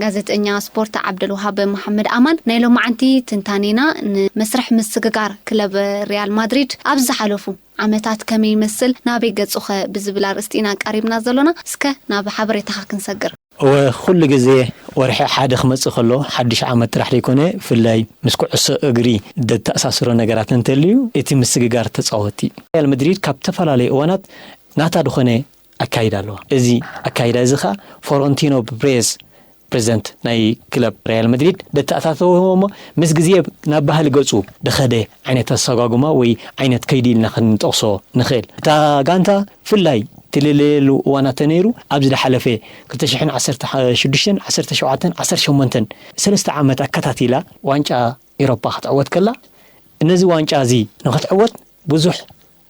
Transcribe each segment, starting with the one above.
ጋዜጠኛ ስፖርት ዓብደልውሃብ መሓመድ ኣማን፣ ናይ ሎማዓንቲ ትንታኔና ንመስርሕ ምስግጋር ክለብ ሪያል ማድሪድ ኣብ ዝሓለፉ ዓመታት ከመይ ይመስል፣ ናበይ ገጹኸ ብዝብል ኣርእስቲ ኢና ቀሪብና ዘሎና። እስከ ናብ ሓበሬታኻ ክንሰግር። እወ፣ ኩሉ ግዜ ወርሒ ሓደ ክመጽእ ከሎ ሓድሽ ዓመት ጥራሕ ዘይኮነ፣ ብፍላይ ምስ ኩዕሶ እግሪ ዘተኣሳስሮ ነገራት እንተልዩ፣ እቲ ምስግጋር ተጻወቲ። ሪያል መድሪድ ካብ ዝተፈላለዩ እዋናት ናታ ዝኾነ ኣካይዳ ኣለዋ። እዚ ኣካይዳ እዚ ኸኣ ፍሎረንቲኖ ፕሬዝ፣ ፕሬዚደንት ናይ ክለብ ሪያል መድሪድ፣ ደተኣታተዎ እሞ ምስ ግዜ ናብ ባህሊ ገጹ ደኸደ ዓይነት ኣሰጓጉማ ወይ ዓይነት ከይዲ ኢልና ክንጠቕሶ ንኽእል። እታ ጋንታ ፍላይ ትልለየሉ እዋናት ተነይሩ፣ ኣብዚ ዝሓለፈ ክልተ ሽሕን ዓሰርተ ሽዱሽተን፣ ዓሰርተ ሸውዓተን፣ ዓሰርተ ሸሞንተን፣ ሰለስተ ዓመት ኣከታቲላ ዋንጫ ኤሮፓ ክትዕወት ከላ፣ ነዚ ዋንጫ እዚ ንኽትዕወት ብዙሕ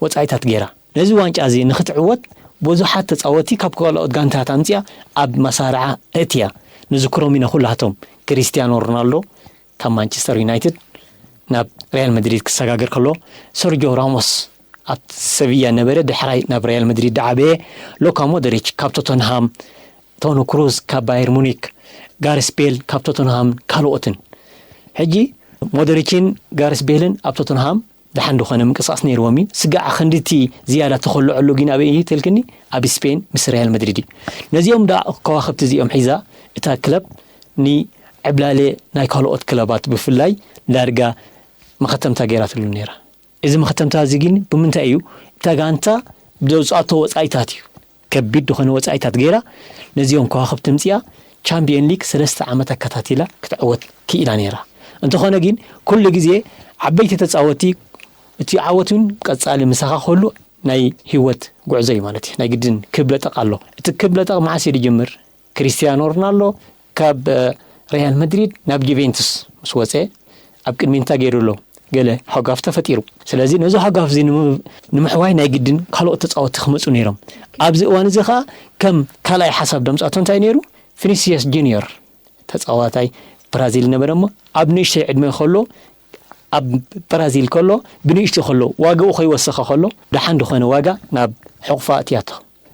ወጻኢታት ገይራ። ነዚ ዋንጫ እዚ ንኽትዕወት ብዙሓት ተጻወቲ ካብ ካልኦት ጋንታት ኣምጺኣ ኣብ መሳርዓ እትያ። ንዝክሮም ኢና ኩላቶም፣ ክሪስቲያኖ ሮናልዶ ካብ ማንቸስተር ዩናይትድ ናብ ሪያል መድሪድ ክሰጋገር ከሎ፣ ሰርጆ ራሞስ ኣብ ሰቪያ ነበረ፣ ድሕራይ ናብ ሪያል መድሪድ ደዓበየ። ሉካ ሞድሪች ካብ ቶተንሃም፣ ቶኒ ክሩዝ ካብ ባየር ሙኒክ፣ ጋርስ ቤል ካብ ቶተንሃም፣ ካልኦትን። ሕጂ ሞድሪችን ጋርስ ቤልን ኣብ ቶተንሃም ደሓን ዝኾነ ምንቅስቃስ ነይርዎም እዩ። ስጋዕ ክንድቲ ዝያዳ ተኸልዐሉ ግን ኣበይ እዩ ተልክኒ? ኣብ ስፔን ምስ ሪያል መድሪድ እዩ። ነዚኦም ደኣ ከዋኽብቲ እዚኦም ሒዛ እታ ክለብ ንዕብላለ ናይ ካልኦት ክለባት ብፍላይ ዳርጋ መኸተምታ ገይራትሉ ነይራ። እዚ መኸተምታ እዚ ግን ብምንታይ እዩ? እታ ጋንታ ዘውፅኣቶ ወፃኢታት እዩ። ከቢድ ዝኾነ ወፃኢታት ገይራ ነዚኦም ከዋኽብቲ ምፅኣ ቻምፒየን ሊግ ሰለስተ ዓመት ኣከታቲላ ክትዕወት ክኢላ ነይራ። እንተኾነ ግን ኩሉ ግዜ ዓበይቲ ተፃወቲ እቲ ዓወት እውን ቀፃሊ ምሳኻ ከሉ ናይ ህይወት ጉዕዞ እዩ ማለት እዩ። ናይ ግድን ክብለጠቕ ኣሎ። እቲ ክብለጠቕ መዓስ እዩ ዝጅምር? ክሪስቲያኖ ሮናልዶ ካብ ሪያል መድሪድ ናብ ጁቬንቱስ ምስ ወፀ ኣብ ቅድሚ እንታይ ገይሩ ኣሎ? ገለ ሃጓፍ ተፈጢሩ። ስለዚ ነዚ ሃጓፍ እዚ ንምሕዋይ ናይ ግድን ካልኦት ተፃወቲ ክመፁ ነይሮም። ኣብዚ እዋን እዚ ከዓ ከም ካልኣይ ሓሳብ ደምፃቶ እንታይ ነይሩ? ፊኒሲየስ ጁኒዮር ተፃዋታይ ብራዚል ነበረ እሞ ኣብ ንእሽተይ ዕድመ ከሎ ኣብ ብራዚል ከሎ ብንእሽቱ ከሎ ዋጋኡ ከይወሰኸ ከሎ ደሓን ዝኾነ ዋጋ ናብ ሕቑፋ ኣትያቶ።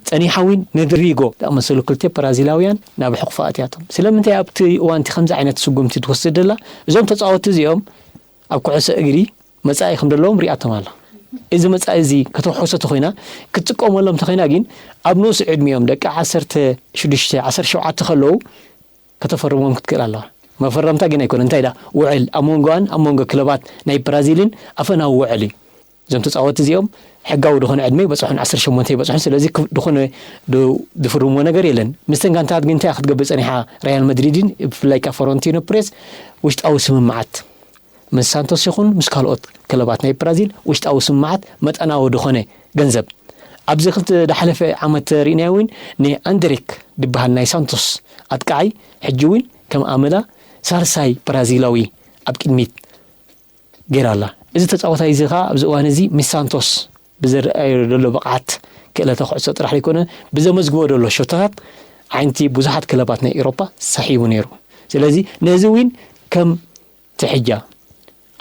ጸኒሓ እውን ንድሪጎ ዝኣመሰሉ ክልተ ብራዚላውያን ናብ ሕቑፋ ኣትያቶም። ስለምንታይ ኣብቲ እዋንቲ ከምዚ ዓይነት ስጉምቲ ትወስድ ደላ? እዞም ተጻወቲ እዚኦም ኣብ ኩዕሶ እግሪ መጻኢ ከም ዘለዎም ሪኣቶም ኣላ። እዚ መጻኢ እዚ ከተውሕሶ ተኾይና፣ ክትጥቀመሎም ተኾይና ግን ኣብ ንኡስ ዕድሚኦም ደቂ ዓሰርተ ሽዱሽተ ዓሰርተ ሸውዓተ ከለዉ ከተፈርሞም ክትክእል ኣለዋ። መፈረምታ ግን ኣይኮነ እንታይ ዳ ውዕል ኣብ መንጎኣን ኣብ መንጎ ክለባት ናይ ብራዚልን ኣፈናዊ ውዕል እዩ። እዞም ተጻወቲ እዚኦም ሕጋዊ ዝኾነ ዕድመ ይበጽሑን ዓሰርተ ሸሞንተ ይበጽሑን። ስለዚ ክፍ- ዝኾነ ዶ- ዝፍርምዎ ነገር የለን። ምስተን ጋንታት ግን እንታይ ክትገብር ጸኒሓ? ሪያል መድሪድን ብፍላይ ከኣ ፍሎረንቲኖ ፕሬስ ውሽጣዊ ስምምዓት ምስ ሳንቶስ ይኹን ምስ ካልኦት ክለባት ናይ ብራዚል ውሽጣዊ ስምምዓት መጠናዊ ዝኾነ ገንዘብ ኣብዚ ክልተ ዝሓለፈ ዓመት ርኢናዮ እውን ንኣንድሪክ ዝበሃል ናይ ሳንቶስ ኣጥቃዓይ ሕጂ እውን ከም ኣመላ ሳልሳይ ብራዚላዊ ኣብ ቅድሚት ገይራ ኣላ። እዚ ተጻዋታይ እዚ ኸኣ ኣብዚ እዋን እዚ ምስ ሳንቶስ ብዝረኣዮ ዘሎ ብቕዓት ክእለተ ኩዕሶ ጥራሕ ዘይኮነ ብዘመዝግቦ ዘሎ ሸቶታት ዓይንቲ ብዙሓት ክለባት ናይ ኤውሮጳ ሳሒቡ ነይሩ። ስለዚ ነዚ እውን ከም ትሕጃ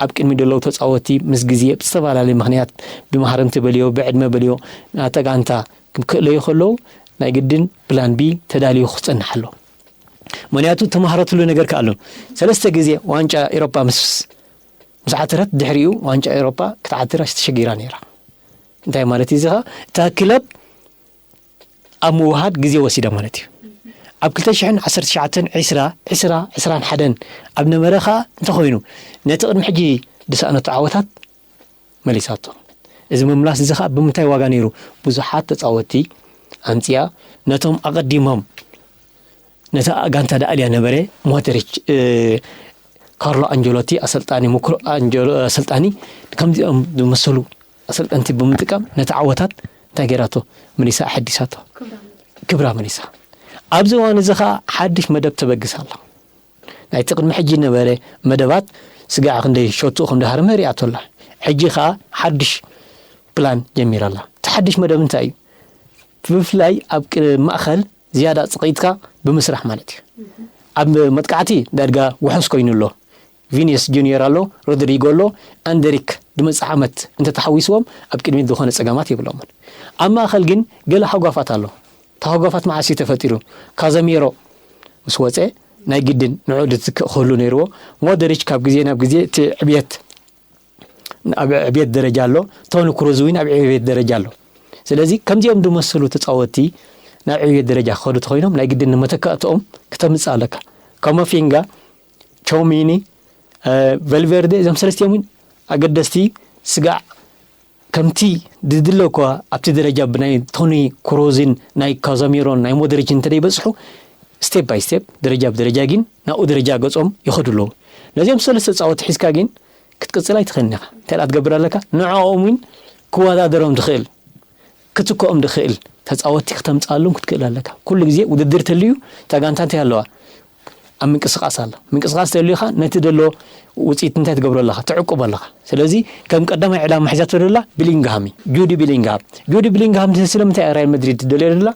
ኣብ ቅድሚ ዘለዉ ተጻወቲ ምስ ግዜ ብዝተፈላለየ ምኽንያት ብማህረምቲ በልዮ ብዕድመ በልዮ ናታ ጋንታ ክእለዩ ከለዉ ናይ ግድን ፕላን ቢ ተዳልዩ ክጸንሕ ኣሎ። ምኽንያቱ ተማህረትሉ ነገር ከኣሉ ሰለስተ ግዜ ዋንጫ ኤውሮጳ ምስ ምስ ዓተረት ድሕሪኡ ዋንጫ ኤውሮጳ ክትዓትር ተሸጊራ ነይራ። እንታይ ማለት እዩ እዚ ኸኣ? እታ ክለብ ኣብ ምውሃድ ግዜ ወሲዳ ማለት እዩ። ኣብ ክልተ ሽሕን ዓሰርተ ትሽዓተን ዕስራ ዕስራ ዕስራን ሓደን ኣብ ነበረ ኸኣ እንተኾይኑ ነቲ ቅድሚ ሕጂ ዝሰኣነቶ ዓወታት መሊሳቶ። እዚ ምምላስ እዚ ኸኣ ብምንታይ ዋጋ ነይሩ? ብዙሓት ተጻወትቲ ኣምጺኣ ነቶም ኣቐዲሞም ነታ ጋንታ ደኣልያ ነበረ ሞደሪች፣ ካርሎ ኣንጀሎቲ ኣሰልጣኒ፣ ምክሮ ኣንጀሎ ኣሰልጣኒ ከምዚኦም ዝመሰሉ ኣሰልጠንቲ ብምጥቃም ነቲ ዓወታት እንታይ ገይራቶ? መሊሳ ኣሐዲሳቶ። ክብራ መሊሳ። ኣብዚ እዋን እዚ ኸኣ ሓድሽ መደብ ተበግስ ኣላ። ናይቲ ቅድሚ ሕጂ ነበረ መደባት ስጋዕ ክንደይ ሸትኡ ከም ዝሃረመ ሪኣቶ ኣላ። ሕጂ ኸኣ ሓድሽ ፕላን ጀሚራ ኣላ። እቲ ሓድሽ መደብ እንታይ እዩ? ብፍላይ ኣብ ቅ- ማእኸል ዝያዳ ጽቒጥካ ብምስራሕ ማለት እዩ። ኣብ መጥቃዕቲ ዳርጋ ውሑስ ኮይኑ ኣሎ። ቪኒስ ጁኒየር ኣሎ፣ ሮድሪጎ ኣሎ፣ ኣንደሪክ ዝመጽእ ዓመት እንተተሓዊስዎም ኣብ ቅድሚት ዝኾነ ጸገማት የብሎምን። ኣብ ማእኸል ግን ገለ ሃጓፋት ኣሎ። እቲ ሃጓፋት መዓስ እዩ ተፈጢሩ? ካዘሚሮ ምስ ወጸ ናይ ግድን ንዑ ድትክእ ክህሉ ነይርዎ። ሞደሪች ካብ ግዜ ናብ ግዜ እቲ ዕብየት ኣብ ዕብየት ደረጃ ኣሎ፣ ቶኒ ክሩዝ እውን ኣብ ዕብየት ደረጃ ኣሎ። ስለዚ ከምዚኦም ዝመሰሉ ተፃወቲ ናብ ዕብየት ደረጃ ክኸዱ ተኮይኖም ናይ ግድን ንመተካእትኦም ክተምፅእ ኣለካ። ካማፊንጋ፣ ቾሚኒ፣ ቨልቨርደ እዞም ሰለስቲኦም እውን ኣገደስቲ ስጋዕ ከምቲ ዝድለ እኳ ኣብቲ ደረጃ ብናይ ቶኒ ክሩዝን ናይ ካዛሚሮን ናይ ሞደሪችን እንተደይበፅሑ ስቴፕ ባይ ስቴፕ ደረጃ ብደረጃ ግን ናብኡ ደረጃ ገፆም ይኸዱ ኣለዉ። ነዚኦም ሰለስተ ተፃወቲ ሒዝካ ግን ክትቅፅል ኣይትኽእልን ኢኻ። እንታይ ደኣ ትገብር ኣለካ? ንዕኦም እውን ክወዳደሮም ዝኽእል ክትክኦም ዝኽእል ተፃወቲ ክተምፅኣሎም ክትክእል ኣለካ። ኩሉ ግዜ ውድድር ተልዩ እታ ጋንታ እንታይ ኣለዋ? ኣብ ምንቅስቃስ ኣላ። ምንቅስቃስ ተልዩኻ ነቲ ደሎ ውፅኢት እንታይ ትገብሮ ኣለኻ? ትዕቁብ ኣለኻ። ስለዚ ከም ቀዳማይ ዕላማ ሒዛቶ ደላ ቢሊንግሃም እዩ። ጁዲ ቢሊንግሃም። ጁዲ ቢሊንግሃም ስለምንታይ እያ ሪያል መድሪድ ትደልዮ ደላ?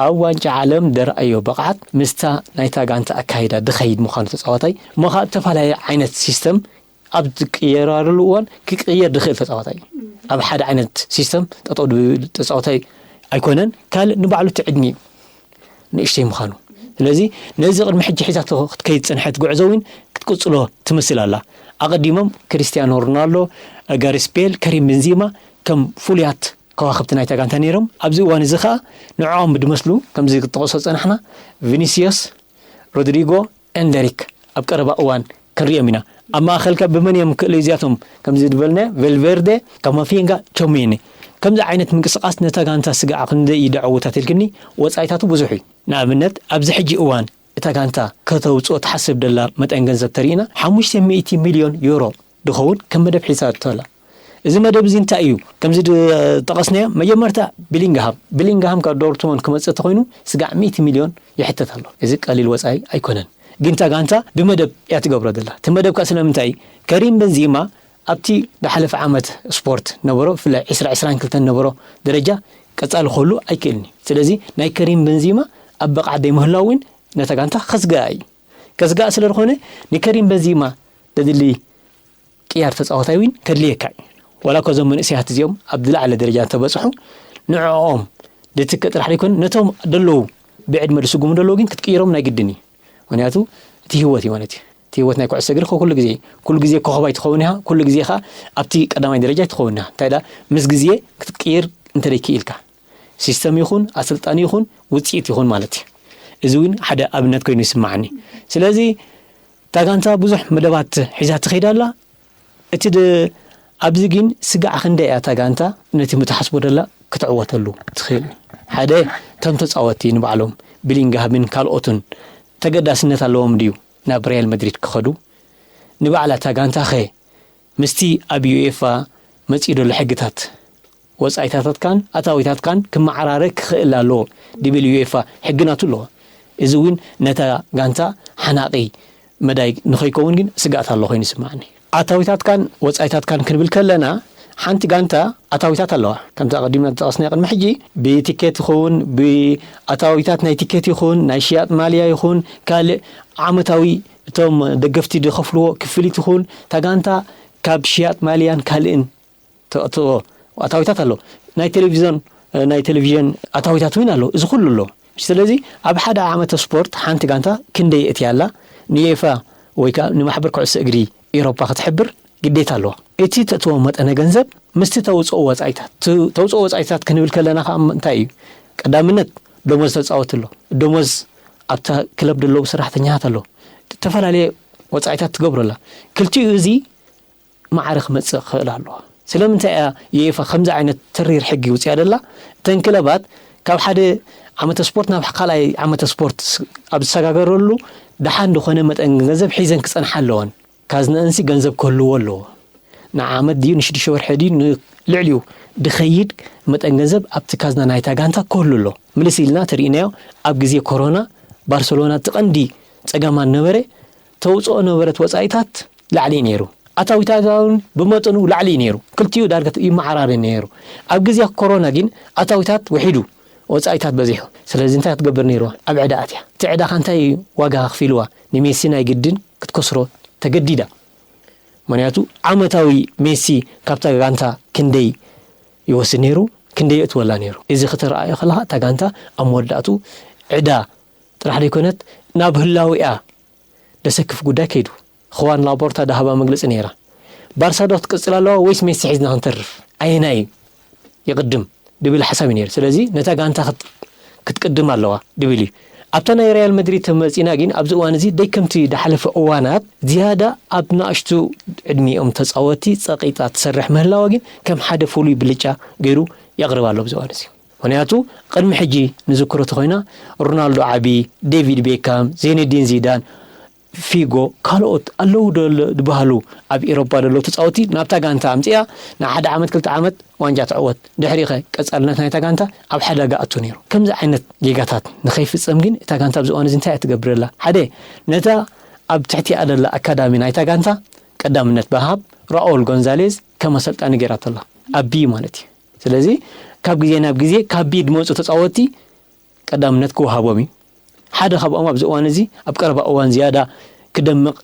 ኣብ ዋንጫ ዓለም ደርኣዮ ብቕዓት ምስታ ናይታ ጋንታ ኣካይዳ ድኸይድ ምዃኑ ተፃዋታይ እሞ ከዓ ዝተፈላለየ ዓይነት ሲስተም ኣብ ዝቅየራሉ እዋን ክቅየር ድኽእል ተፃዋታይ እዩ። ኣብ ሓደ ዓይነት ሲስተም ጠጠው ድብል ተፃዋታይ ኣይኮነን። ካልእ ንባዕሉ እቲ ዕድሚኡ ንእሽተይ ምዃኑ። ስለዚ ነዚ ቅድሚ ሕጂ ሒዛቶ ክትከይድ ዝፀንሐት ጉዕዞ እውን ክትቅፅሎ ትመስል ኣላ። ኣቐዲሞም ክርስቲያኖ ሮናልዶ፣ ጋሪስ ቤል፣ ከሪም ቤንዚማ ከም ፍሉያት ከዋኽብቲ ናይታ ጋንታ ነይሮም። ኣብዚ እዋን እዚ ኸኣ ንዕኦም ብድመስሉ ከምዚ ክጠቕሶ ዝጸናሕና ቪኒሲዮስ፣ ሮድሪጎ፣ ኤንደሪክ ኣብ ቀረባ እዋን ክንሪኦም ኢና። ኣብ ማእኸልካ ብመን እዮም ክእለዩ እዚኣቶም? ከምዚ ዝበልናዮ ቬልቬርደ፣ ካማፊንጋ፣ ቾሜኒ። ከምዚ ዓይነት ምንቅስቓስ ነታ ጋንታ ስጋዕ ክንደይ እዩ ደዐውታት ኢልክኒ? ወጻኢታቱ ብዙሕ እዩ። ንኣብነት ኣብዚ ሕጂ እዋን እታ ጋንታ ከተውጽኦ ትሓስብ ደላ መጠን ገንዘብ ተሪእና ሓሙሽተ ሚእቲ ሚልዮን ዩሮ ድኸውን ከም መደብ ሒዛቶ ኣላ። እዚ መደብ እዚ እንታይ እዩ? ከምዚ ዝጠቐስናዮ መጀመርታ ቢሊንግሃም፣ ቢሊንግሃም ካብ ዶርትሞንድ ክመጽእ ተኾይኑ ስጋዕ ሚእቲ ሚልዮን ይሕተት ኣሎ። እዚ ቀሊል ወጻኢ ኣይኮነን። ግን እታ ጋንታ ብመደብ እያ ትገብሮ ዘላ። እቲ መደብ ከኣ ስለምንታይ እዩ? ከሪም በንዚማ ኣብቲ ዝሓለፈ ዓመት ስፖርት ነበሮ፣ ብፍላይ ዕስራ ዕስራን ክልተን ነበሮ ደረጃ ቀጻሊ ክህሉ ኣይክእልን እዩ። ስለዚ ናይ ከሪም በንዚማ ኣብ ብቕዓት ዘይምህላው እውን ነታ ጋንታ ከስግኣ እዩ። ከስግኣ ስለ ዝኾነ ንከሪም በንዚማ ዘድሊ ቅያር ተጻዋታይ እውን ከድልየካ እዩ። ዋላ እኳ እዞም መንእሰያት እዚኦም ኣብ ዝለዓለ ደረጃ እንተበጽሑ ንዕኦም ድትክእ ጥራሕ ዘይኮነ ነቶም ደለዉ ብዕድመ ድስጉሙ ደለዉ ግን ክትቅይሮም ናይ ግድን እዩ። ምክንያቱ እቲ ህይወት እዩ ማለት እዩ። እቲ ህይወት ናይ ኩዕሶ እግሪ ኩሉ ግዜ ኩሉ ግዜ ኮኸብ ኣይትኸውን ኢኻ፣ ኩሉ ግዜ ኸኣ ኣብቲ ቀዳማይ ደረጃ ኣይትኸውን ኢኻ። እንታይ ደኣ ምስ ግዜ ክትቅይር እንተደይክኢልካ ሲስተም ይኹን ኣሰልጣኒ ይኹን ውጽኢት ይኹን ማለት እዩ። እዚ እውን ሓደ ኣብነት ኮይኑ ይስማዓኒ። ስለዚ እታ ጋንታ ብዙሕ መደባት ሒዛ ትኸይድ ኣላ። እቲ ድ-፣ ኣብዚ ግን ስጋዕ ክንደይ እያ እታ ጋንታ ነቲ ምትሓስቦ ደላ ክትዕወተሉ ትኽእል? ሓደ እቶም ተጻወትቲ ንባዕሎም ቢሊንግሃምን ካልኦትን ተገዳስነት ኣለዎም ድዩ ናብ ሪያል መድሪድ ክኸዱ? ንባዕላ እታ ጋንታ ኸ ምስቲ ኣብ ዩኤፋ መጺኡ ደሎ ሕግታት ወጻኢታታትካን ኣታዊታትካን ክመዓራረ ክኽእል ኣለዎ ድብል ዩኤፋ ሕጊ ናቱ ኣለዎ። እዚ እውን ነታ ጋንታ ሓናቒ መዳይ ንኸይከውን ግን ስግኣት ኣሎ ኮይኑ ይስምዓኒ። ኣታዊታትካን ወጻኢታትካን ክንብል ከለና ሓንቲ ጋንታ ኣታዊታት ኣለዋ። ከምቲ ኣቐዲምና ዝጠቐስናዮ ቅድሚ ሕጂ ብቲኬት ይኹን ብኣታዊታት ናይ ቲኬት ይኹን ናይ ሽያጥ ማልያ ይኹን ካልእ ዓመታዊ እቶም ደገፍቲ ዝኸፍልዎ ክፍሊት ይኹን እታ ጋንታ ካብ ሽያጥ ማልያን ካልእን ተእትዎ ኣታዊታት ኣሎ። ናይ ቴሌቪዞን ናይ ቴሌቪዥን ኣታዊታት እውን ኣሎ። እዚ ኩሉ ኣሎ። ስለዚ ኣብ ሓደ ዓመተ ስፖርት ሓንቲ ጋንታ ክንደይ የእትያ ኣላ ንዩኤፋ ወይ ከዓ ንማሕበር ኩዕሶ እግሪ ኤሮፓ ክትሕብር ግዴታ ኣለዋ። እቲ ተእትዎ መጠነ ገንዘብ ምስቲ ተውፅኦ ወፃኢታት ት-፣ ተውፅኦ ወፃኢታት ክንብል ከለና ከዓ እንታይ እዩ? ቀዳምነት ደሞዝ ተፃወቲ ኣሎ። ደሞዝ ኣብታ ክለብ ዘለዉ ሰራሕተኛታት ኣሎ። ዝተፈላለየ ወፃኢታት ትገብረላ። ክልቲኡ እዚ ማዕረ ክመጽእ ክኽእል ኣለዎ። ስለምንታይ እያ ዩኤፋ ከምዚ ዓይነት ተሪር ሕጊ ውፅያ ደላ? እተን ክለባት ካብ ሓደ ዓመተ ስፖርት ናብ ካልኣይ ዓመተ ስፖርት ስ-፣ ኣብ ዝሰጋገረሉ ደሓን ዝኾነ መጠን ገንዘብ ሒዘን ክጸንሓ ኣለወን። ካዝነአንሲ ገንዘብ ክህልዎ ኣለዎ። ንዓመት ድዩ ንሽዱሽተ ወርሒ ድዩ ንልዕሊኡ ድኸይድ መጠን ገንዘብ ኣብቲ ካዝና ናይታ ጋንታ ክህሉ ኣሎ። ምልስ ኢልና ተሪእናዮ ኣብ ግዜ ኮሮና ባርሰሎና እቲ ቀንዲ ጸገማ ነበረ ተውፅኦ ነበረት ወፃኢታት ላዕሊ እዩ ነይሩ። ኣታዊታት እውን ብመጠኑ ላዕሊ እዩ ነይሩ። ክልቲኡ ዳርጋ ይመዓራረ ነይሩ። ኣብ ግዜ ኮሮና ግን ኣታዊታት ውሒዱ ወፃኢታት በዚሑ። ስለዚ እንታይ ክትገብር ነይርዋ? ኣብ ዕዳ ኣትያ። እቲ ዕዳኻ እንታይ ዋጋ ኣኽፊልዋ? ንሜሲ ናይ ግድን ክትከስሮ ተገዲዳ። ምክንያቱ ዓመታዊ ሜሲ ካብታ ጋንታ ክንደይ ይወስድ ነይሩ? ክንደይ የእትወላ ነይሩ? እዚ ከተረኣዮ ከለኻ እታ ጋንታ ኣብ መወዳእቱ ዕዳ ጥራሕ ዘይኮነት ናብ ህላዊኣ ደሰክፍ ጉዳይ ከይዱ። ኹዋን ላፖርታ ዳሃባ መግለጺ ነይራ። ባርሳ ዶ ክትቅጽል ኣለዋ ወይስ ሜሲ ሒዝና ክንተርፍ? ኣየናይ እዩ ይቕድም ድብል ሓሳብ እዩ ነይሩ። ስለዚ ነታ ጋንታ ክት-፣ ክትቅድም ኣለዋ ድብል እዩ። ኣብታ ናይ ሪያል መድሪድ ተመጺና ግን ኣብዚ እዋን እዚ ደይ ከምቲ ዳሓለፈ እዋናት ዝያዳ ኣብ ንኣሽቱ ዕድሚኦም ተጻወቲ ጸቂጣ ትሰርሕ ምህላዋ ግን ከም ሓደ ፍሉይ ብልጫ ገይሩ የቕርብ ኣሎ ኣብዚ እዋን እዚ። ምኽንያቱ ቅድሚ ሕጂ ንዝክሮ ተኾይና ሮናልዶ ዓቢ፣ ዴቪድ ቤካም፣ ዜነዲን ዚዳን፣ ፊጎ፣ ካልኦት ኣለዉ ዶ ዝበሃሉ ኣብ ኤሮፓ ዘለዉ ተጻወቲ ናብታ ጋንታ ኣምጺኣ ንሓደ ዓመት ክልተ ዓመት ዋንጫ ትዕወት። ድሕሪኸ ቀጻልነት ናይታ ጋንታ ኣብ ሓደጋ ኣቱ ነይሩ። ከምዚ ዓይነት ጌጋታት ንኸይፍጸም ግን እታ ጋንታ ኣብዚ እዋን እዚ እንታይ እያ ትገብር ዘላ? ሓደ፣ ነታ ኣብ ትሕቲኣ ዘላ ኣካዳሚ ናይታ ጋንታ ቀዳምነት ብሃብ ራኦል ጎንዛሌዝ ከም ኣሰልጣኒ ገይራቶ ኣላ። ኣብ ቢ ማለት እዩ። ስለዚ ካብ ግዜ ናብ ግዜ ካብ ቢ ዝመጹ ተጻወቲ ቀዳምነት ክወሃቦም እዩ። ሓደ ካብኦም ኣብዚ እዋን እዚ ኣብ ቀረባ እዋን ዝያዳ ክደምቕ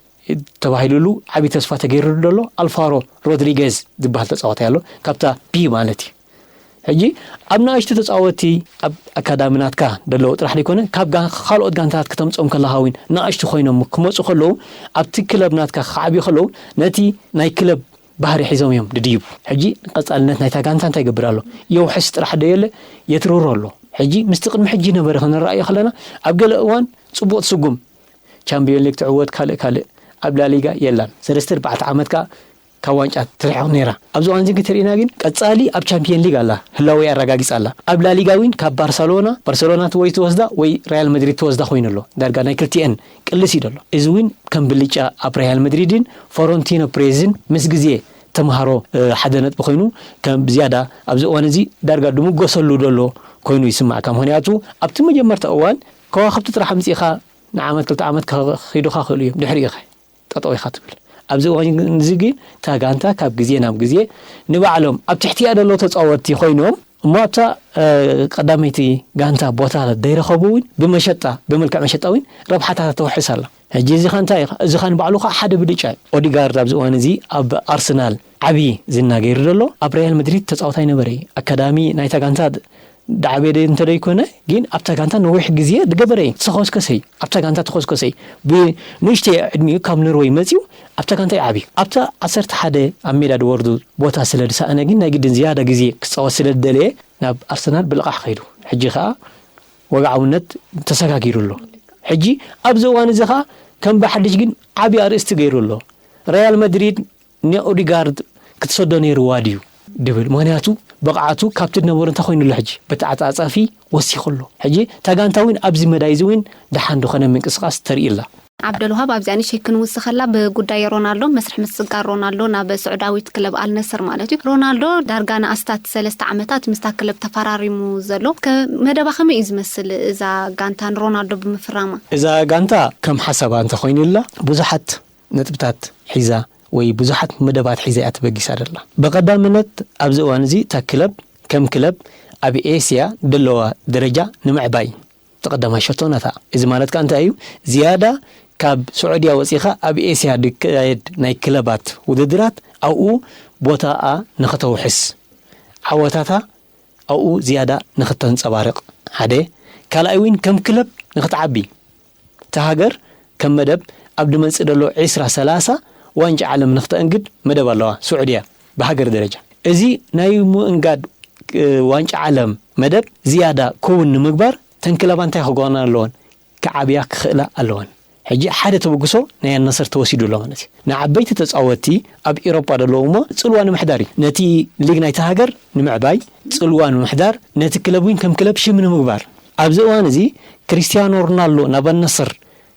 ተባሂሉሉ ዓቢ ተስፋ ተገይሩሉ ዘሎ ኣልፋሮ ሮድሪጌዝ ዝበሃል ተጻዋታይ ኣሎ፣ ካብታ ቢ ማለት እዩ። ሕጂ ኣብ ንኣሽቱ ተጻወቲ ኣብ ኣካዳሚ ናትካ ዘለዉ ጥራሕ ዘይኮነ ካብ ጋ-፣ ካልኦት ጋንታት ከተምጾም ከለኻ እውን ንኣሽቱ ኮይኖም ክመጹ ከለዉ ኣብቲ ክለብ ናትካ ክዓብዩ ከለዉ ነቲ ናይ ክለብ ባህሪ ሒዞም እዮም ድድይቡ። ሕጂ ቀጻልነት ናይታ ጋንታ እንታይ ይገብር ኣሎ? የውሕስ ጥራሕ ዶ የለ? የትርሮ ኣሎ። ሕጂ ምስቲ ቅድሚ ሕጂ ነበረ ክንረኣዮ ከለና ኣብ ገለ እዋን ጽቡቕ ትስጉም ቻምፒዮን ሊግ ትዕወት ካልእ ካልእ ኣብ ላሊጋ የላን። ሰለስተ ኣርባዕተ ዓመት ከኣ ካብ ዋንጫ ትርሕቕ ነይራ። ኣብዚ እዋን እዚ ክትርእና ግን ቀጻሊ ኣብ ቻምፒዮን ሊግ ኣላ፣ ህላወ ኣረጋጊጻ ኣላ። ኣብ ላሊጋ እውን ካብ ባርሰሎና፣ ባርሰሎና ወይ ትወስዳ ወይ ሪያል መድሪድ ትወስዳ ኮይኑ ኣሎ። ዳርጋ ናይ ክልቲኤን ቅልስ እዩ ዘሎ። እዚ እውን ከም ብልጫ ኣብ ሪያል መድሪድን ፎሮንቲኖ ፕሬዝን ምስ ግዜ ተምሃሮ ሓደ ነጥቢ ኮይኑ ከም ዝያዳ ኣብዚ እዋን እዚ ዳርጋ ድምጎሰሉ ዘሎ ኮይኑ ይስማዕካ። ምኽንያቱ ኣብቲ መጀመርታ እዋን ከዋኽብቲ ጥራሕ ኣምጺእኻ ንዓመት ክልተ ዓመት ክኺዱኻ ክእሉ እዮም። ድሕሪኡ ኸ ጠጠው ኢኻ ትብል። ኣብዚ እዋን እዚ ግን እታ ጋንታ ካብ ግዜ ናብ ግዜ ንባዕሎም ኣብ ትሕቲኣ ዘለዉ ተጻወትቲ ኮይኖም እሞ ኣብታ ቀዳመይቲ ጋንታ ቦታ ደይረኸቡ እውን ብመሸጣ ብመልክዕ መሸጣ እውን ረብሓታት ተውሕስ ኣላ። ሕጂ እዚ ኸ እንታይ እዩ? እዚ ኸ ንባዕሉ ኸ ሓደ ብልጫ እዩ። ኦዲጋርድ ኣብዚ እዋን እዚ ኣብ ኣርሰናል ዓብዪ ዝና ገይሩ ዘሎ ኣብ ሪያል መድሪድ ተጻዋታይ ነበረ እዩ። ኣካዳሚ ናይታ ጋንታ ዳዕቤ እንተ ደይኮነ ግን ኣብታ ጋንታ ነዊሕ ግዜ ዝገበረ እዩ። ተኾስከሰ እዩ። ኣብታ ጋንታ ተኾስከሰ እዩ። ብንእሽተይ ዕድሚኡ ካብ ኖርወይ መጺኡ ኣብታ ጋንታ ይዓብዩ። ኣብታ ዓሰርተ ሓደ ኣብ ሜዳ ዝወርዱ ቦታ ስለ ዝሰኣነ ግን ናይ ግድን ዝያዳ ግዜ ክጻወት ስለ ዝደለየ ናብ ኣርሰናል ብልቓሕ ከይዱ። ሕጂ ኸኣ ወግዓውነት ተሰጋጊሩ ኣሎ። ሕጂ ኣብዚ እዋን እዚ ኸኣ ከም ብሓድሽ ግን ዓቢ ኣርእስቲ ገይሩ ኣሎ። ሪያል መድሪድ ንኦዲጋርድ ክትሰዶ ነይርዋ ድዩ ድብል። ምኽንያቱ ብቕዓቱ ካብቲ ዝነበሮ እንታይ ኮይኑ ኣሎ ሕጂ? ብተዓጻጻፊ ወሲኹ ኣሎ። ሕጂ እታ ጋንታ እውን ኣብዚ መዳይ እዚ እውን ደሓን ዝኾነ ምንቅስቓስ ተርኢ ኣላ። ዓብደልውሃብ ኣብዚኣ ንእሽተይ ክንውስኸላ ብጉዳይ ሮናልዶ መስርሕ ምስጋር ሮናልዶ ናብ ስዑዳዊት ክለብ ኣልነስር ማለት እዩ። ሮናልዶ ዳርጋ ንኣስታት ሰለስተ ዓመታት ምስታ ክለብ ተፈራሪሙ ዘሎ ከ-፣ መደባ ከመይ እዩ ዝመስል እዛ ጋንታ ንሮናልዶ ብምፍራማ? እዛ ጋንታ ከም ሓሳባ እንተኾይኑላ ብዙሓት ነጥብታት ሒዛ ወይ ብዙሓት መደባት ሒዛ እያ ተበጊሳ ዘላ። ብቐዳምነት ኣብዚ እዋን እዚ እታ ክለብ ከም ክለብ ኣብ ኤስያ ዘለዋ ደረጃ ንምዕባይ ተቐዳማይ ሸቶ ናታ። እዚ ማለት ከኣ እንታይ እዩ? ዝያዳ ካብ ስዑድያ ወጺኻ ኣብ ኤስያ ዝካየድ ናይ ክለባት ውድድራት ኣብኡ ቦታኣ ንኽተውሕስ፣ ዓወታታ ኣብኡ ዝያዳ ንኽተንጸባርቕ ሓደ፣ ካልኣይ እውን ከም ክለብ ንኽትዓቢ። እታ ሃገር ከም መደብ ኣብ ዝመጽእ ዘሎ ዕስራ ሰላሳ ዋንጫ ዓለም ንኽተእንግድ መደብ ኣለዋ ስዑድያ ብሃገር ደረጃ። እዚ ናይ ምእንጋድ፣ እ፣ ዋንጫ ዓለም መደብ ዝያዳ ክውን ንምግባር እተን ክለባ እንታይ ክገብራ ኣለወን? ክዓብያ ክኽእላ ኣለወን። ሕጂ ሓደ ተበግሶ ናይ ኣልናስር ተወሲዱ ኣሎ ማለት እዩ። ንዓበይቲ ተጻወትቲ ኣብ ኤውሮጳ ዘለዉ እሞ ጽልዋ ንምሕዳር እዩ። ነቲ ሊግ ናይታ ሃገር ንምዕባይ፣ ጽልዋ ንምሕዳር፣ ነቲ ክለብ እውን ከም ክለብ ሽም ንምግባር። ኣብዚ እዋን እዚ ክርስትያኖ ሮናልዶ ናብ ኣልናስር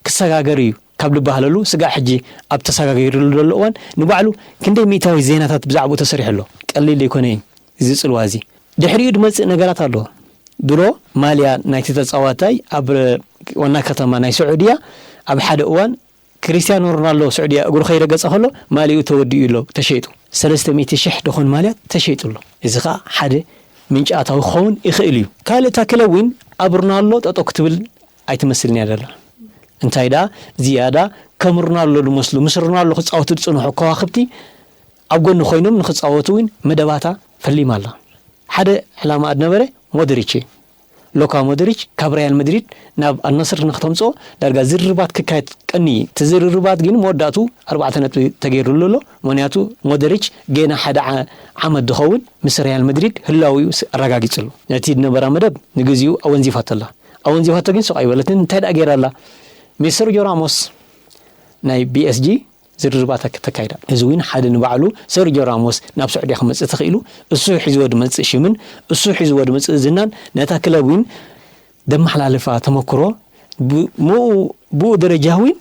ክሰጋገር እዩ ካብ ዝበሃለሉ ስጋዕ ሕጂ ኣብ ተሰጋጊሩሉ ዘሎ እዋን ንባዕሉ ክንደይ ሚእታዊ ዜናታት ብዛዕባኡ ተሰሪሑ ኣሎ። ቀሊል ዘይኮነ እዩ እዚ ጽልዋ እዚ። ድሕሪኡ ዝመጽእ ነገራት ኣሎ። ድሮ ማልያ ናይቲ ተጻዋታይ ኣብ ዋና ከተማ ናይ ስዑድያ ኣብ ሓደ እዋን ክርስትያኖ ሮናልዶ ስዑድያ እግሩ ከይረገጸ ከሎ ማልያኡ ተወዲኡ ኣሎ፣ ተሸይጡ። ሰለስተ ሚእቲ ሽሕ ደኾን ማልያ ተሸይጡ ኣሎ። እዚ ኸኣ ሓደ ምንጪ ኣታዊ ክኸውን ይኽእል እዩ። ካልእ እታ ክለብ እውን ኣብ ሮናልዶ ጠጠው ክትብል ኣይትመስልን እያ ዘላ። እንታይ ደኣ ዝያዳ ከም ሮናልዶ ዝመስሉ፣ ምስ ሮናልዶ ክጻወቱ ዝጽንሑ ከዋኽብቲ ኣብ ጎኒ ኮይኖም ንኽጻወቱ እውን መደባታ ፈሊማ ኣላ። ሓደ ዕላማ ዝነበረ ሞድሪች እዩ። ሉካ ሞድሪች ካብ ሪያል መድሪድ ናብ ኣልናስር ንክተምፅኦ ዳርጋ ዝርርባት ክካየድ ቀኒ እዩ። እቲ ዝርርባት ግን መወዳእቱ ኣርባዕተ ነጥቢ ተገይሩሉ ኣሎ። ምክንያቱ ሞድሪች ገና ሓደ ዓ- ዓመት ዝኸውን ምስ ሪያል መድሪድ ህላዊኡ ስ- ኣረጋጊፅሉ። ነቲ ዝነበራ መደብ ንግዚኡ ኣወንዚፋቶ ኣላ። ኣወንዚፋቶ ግን ሱቕ ኣይበለትን። እንታይ ደኣ ገይራ ኣላ? ምስ ሰርጆ ራሞስ ናይ ቢ ኤስ ጂ ዝርርባት ኣክ- ተካይዳ። እዚ እውን ሓደ ንባዕሉ ሰርጆ ራሞስ ናብ ስዑድያ ክመፅእ ተኽኢሉ፣ እሱ ሒዝዎ ዝመፅእ ሽምን እሱ ሒዝዎ ዝመፅእ ዝናን ነታ ክለብ እውን ዘመሓላልፋ ተመክሮ ብ- ምኡ- ብኡ ደረጃ እውን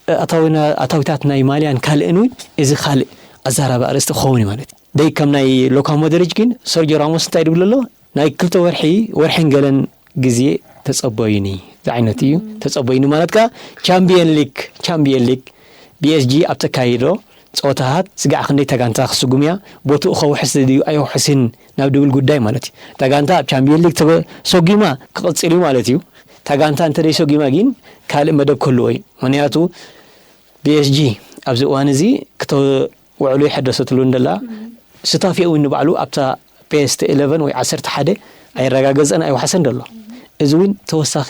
ኣታዊና- ኣታዊታት ናይ ማልያን ካልእን እውን እዚ ካልእ ኣዛራቢ ኣርእስቲ ክኸውን እዩ ማለት እዩ። ደይ ከም ናይ ሉካ ሞድሪች ግን ሰርጆ ራሞስ እንታይ ድብል ኣሎ? ናይ ክልተ ወርሒ ወርሕን ገለን ግዜ ተጸበዩኒ ዝዓይነት እዩ። ተጸበዩኒ ማለት ከኣ ቻምፒየን ሊግ ቻምፒየን ሊግ ቢ ኤስ ጂ ኣብ ተካይዶ ጸወታታት ስጋዕ ክንደይ ተጋንታ ክስጉም እያ፣ ቦትኡ ከውሕስ ድዩ ኣይውሕስን ናብ ድብል ጉዳይ ማለት እዩ። ተጋንታ ኣብ ቻምፒየን ሊግ ተሰጉማ ክቕጽል እዩ ማለት እዩ። ተጋንታ እንተ ደይሰጉማ ግን ካልእ መደብ ክህልዎ እዩ። ምክንያቱ ቢ ኤስ ጂ ኣብዚ እዋን እዚ ክተ- ውዕሉ ይሕደሰትሉ እንደላ ስታፌ እውን ንባዕሉ ኣብታ ቤስት ኢለቨን ወይ ዓሰርተ ሓደ ኣይረጋገፀን ኣይወሓሰን ደሎ። እዚ እውን ተወሳኺ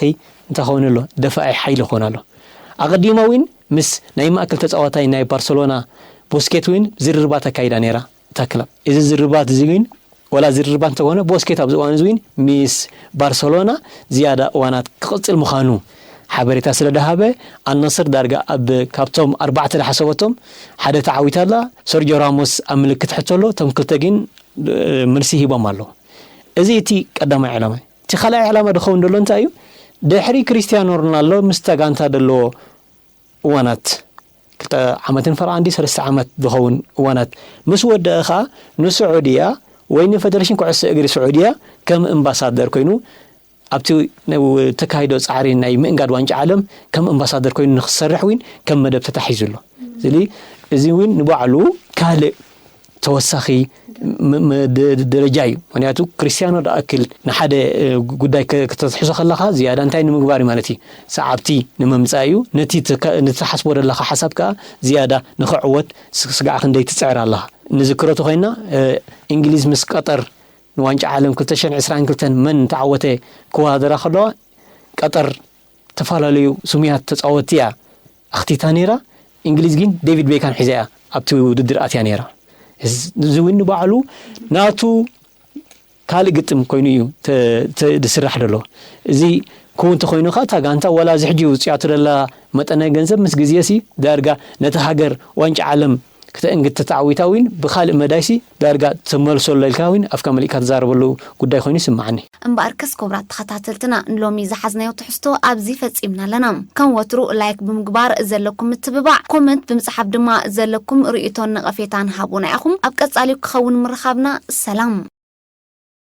እንታይ ክኸውን ኣሎ? ደፋኢ ሓይሊ ክኾን ኣሎ። ኣቐዲማ እውን ምስ ናይ ማእከል ተፃዋታይ ናይ ባርሰሎና ቦስኬት እውን ዝርርባት ኣካይዳ ነይራ እታ ክለብ። እዚ ዝርርባት እዚ እውን ወላ ዝርርባት እንተኾነ ቦስኬት ኣብዚ እዋን እዚ እውን ምስ ባርሰሎና ዝያዳ እዋናት ክቕፅል ምዃኑ ሓበሬታ ስለ ደሃበ ኣልናስር ዳርጋ ኣብ ካብቶም ኣርባዕተ ዝሓሰበቶም ሓደ ተዓዊታ ኣላ። ሰርጆ ራሞስ ኣብ ምልክት ሕቶ ኣሎ። እቶም ክልተ ግን መልሲ ሂቦም ኣለዉ። እዚ እቲ ቀዳማይ ዕላማ እዩ። እቲ ካልኣይ ዕላማ ዝኸውን ዘሎ እንታይ እዩ? ድሕሪ ክርስቲያኖ ሮናልዶ ምስታ ጋንታ ዘለዎ እዋናት ክልተ ዓመትን ፈረቓ እንዲ ሰለስተ ዓመት ዝኸውን እዋናት ምስ ወደአ ኸዓ ንስዑድያ ወይ ንፈደረሽን ኩዕሶ እግሪ ስዑድያ ከም እምባሳደር ኮይኑ ኣብቲ ተካይዶ ፃዕሪ ናይ ምእንጋድ ዋንጫ ዓለም ከም እምባሳደር ኮይኑ ንክሰርሕ እውን ከም መደብ ተታሒዙ ኣሎ። እዚ እዚ እውን ንባዕሉ ካልእ ተወሳኺ ደረጃ እዩ። ምክንያቱ ክርስቲያኖ ዝኣክል ንሓደ ጉዳይ ከተትሕዞ ከለኻ ዝያዳ እንታይ ንምግባር እዩ ማለት እዩ? ሰዓብቲ ንምምፃእ እዩ። ነቲ ትሓስቦ ዘለኻ ሓሳብ ከዓ ዝያዳ ንክዕወት ስጋዕ ክንደይ ትፅዕር ኣለኻ። ንዝክረቱ ኮይና እንግሊዝ ምስ ቀጠር ንዋንጫ ዓለም ክልተ ሽሕን ዕስራን ክልተን መን ተዓወተ ክወዳደራ ከለዋ ቀጠር ዝተፈላለዩ ስሙያት ተፃወትቲ እያ ኣኽቲታ ነይራ። እንግሊዝ ግን ዴቪድ ቤካም ሒዛ እያ ኣብቲ ውድድር ኣትያ ነይራ። እዚ እውን ንባዕሉ ናቱ ካልእ ግጥም ኮይኑ እዩ ዝስራሕ ዘሎ። እዚ ክው እንተኮይኑ ከ እታ ጋንታ ዋላ እዚ ሕጂ ውፅያቱ ዘላ መጠነ ገንዘብ ምስ ግዜ ሲ ዳርጋ ነቲ ሃገር ዋንጫ ዓለም ክተእንግድ ተተዓዊታ እውን ብካልእ መዳይ ሲ ዳርጋ ትመልሶ ኣሎ ኢልካ እውን ኣፍካ መሊእካ ትዛረበሉ ጉዳይ ኮይኑ ይስምዓኒ። እምበኣርከስ ክቡራት ተኸታተልትና ንሎሚ ዝሓዝናዮ ትሕዝቶ ኣብዚ ፈጺምና ኣለና። ከም ወትሩ ላይክ ብምግባር ዘለኩም ምትብባዕ፣ ኮመንት ብምጽሓፍ ድማ ዘለኩም ርእይቶን ነቐፌታን ሃቡና ኢኹም። ኣብ ቀጻሊ ክኸውን ምርኻብና ሰላም።